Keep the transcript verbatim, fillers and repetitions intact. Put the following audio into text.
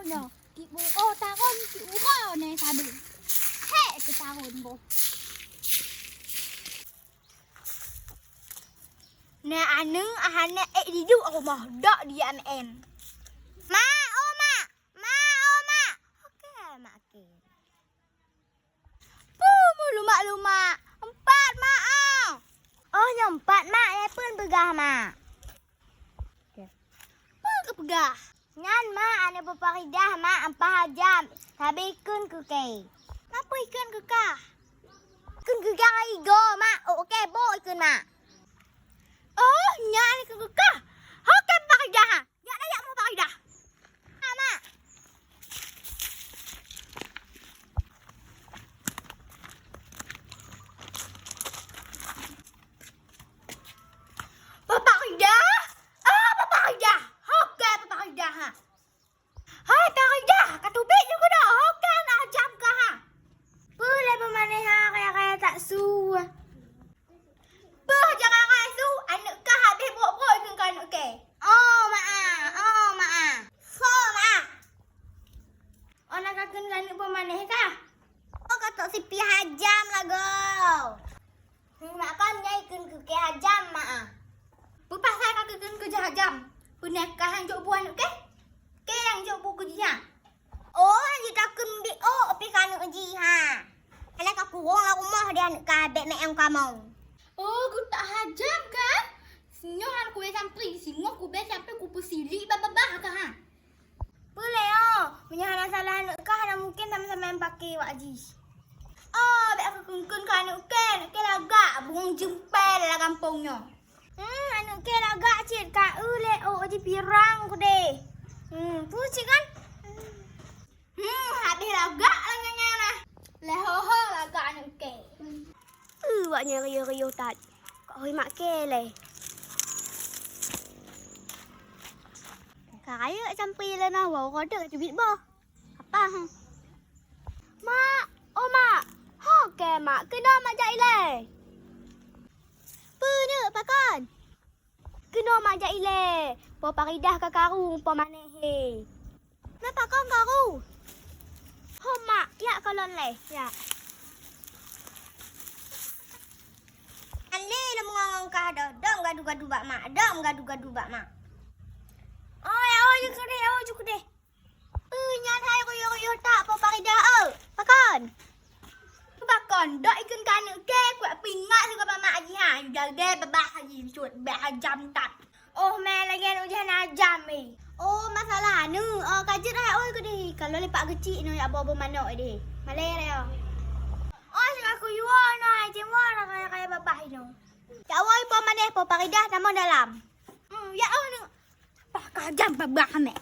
Nyoe, tiep uroe taron, tiep uroe nyoe sabe. Hék keu taron boh. Nyoe aneuk hana ék diduek rumoh, dok di M N. Mak, oh mak, mak, oh mak. Oke, mak ke. Peue meulumak-lumak? Empat, mak, ah. Oh, nyoe empat, mak. Nyan peue peugah, mak? Peue keupeugah? Nyan, mak, aneuk Pak Paridah, mak, ampah hajam. Sabe ikheun keu kèe. Peue ikheun keu kah? Ikheun keu kah igoe, mak. Oh, oke, boh ikheun, mak. Oh, nyan ikheun keu kah? Oke, Pak Paridah, ha. Jak dah, jak, Pak Paridah. Ha, mak. Pak Paridah? Ah, Pak Paridah. Oke, Pak Paridah, ha. Hai, Pak Paridah, ka teubiet ju keunoe. Oke, aneuk hajam kah, ha. Peue lé peumanéh, ha, kaya-kaya tak su. Peue jangan rasu, aneuk kah habéh brok-brok ikheun keu aneuk kèe. Oh, mak ah, oh, mak ah. So, mak ah. Oh, na kakheun keu aneuk peumanéh kah? Oh, ka tok sipi hajam lagoe. Hmm, mak kon nyan ikheun keu kèe hajam, mak ah. Peue pasai kakheun keu jih hajam? Peue na kah nyang jok bu aneuk kèe? Kèe nyang jok bu keu jih nyan? Oh, hana jitakheun biôh pih keu aneuk jih, ha. Aneuk ka kurong lam rumoh di aneuk ka bèk meu'en kamoe. Oh, geutak hajam kan? Singoh hana kubèe sampri, singoh kubèe sampri kupeusiliek bak babah kah, ha. Peue lé, oh, meunyoe hana salah aneuk kah, hana mungken sama-sama paké wak jih. Oh, bèk kakheun keu aneuk kèe, aneuk kèe lagak, bungong jeumpèe lam gampông nyoe. Hmm, aneuk kèe lagak cit ka eu lé, oh, jipirang keudéh. Hmm, peue cit kan? Hmm, habéh lagak lagèe nyan nah. Lé ho-ho lagak aneuk kèe. Eu, wak nyan riôh-riôh that. Kok hôi mak kèe lé. Ka rayeuk sampri lé nah, woe uroe deuh teubiet boh. Apa, hmm? Mak, oh mak, ho kèe mak, keunoe mak jak ilèe. Peue neuk, pakon? Keunoe mak jak ilèe, Po Paridah ka karu peumanéh he. Na pakon karu? Ho mak, jak kalon lé, jak. Alé lom ngon kah doh, dok meugadu-gadu bak mak, dok meugadu-gadu bak mak. Oh, ya, oh, ju keudéh, oh, ju keudéh. Peue nyan hai ruyuh-ruyuh that Po Paridah, eu? Pakon? Pakon? Dok ikheun keu aneuk kèe, kuat pingat sigoe bak mak jih, ha. Jaga babah jih, cut, bèk hajam that. Oh, mè lagèe aneuk jih hana hajam, eh. Oh, masalah aneuk. Oh, ka jeuet hai, oi, keudéh. Ka lôn lipat geuchik nyoe jak boh-boh manok deh. Malèe lé, oh. Oh, sigoe kuyue nyoe, hai, cit woe, kaya-kaya babah nyoe. Jak woe, Po Manéh, Po Paridah, tamong dalam. Hmm, ya, oh, neuk. Pah ka hajam babah mè.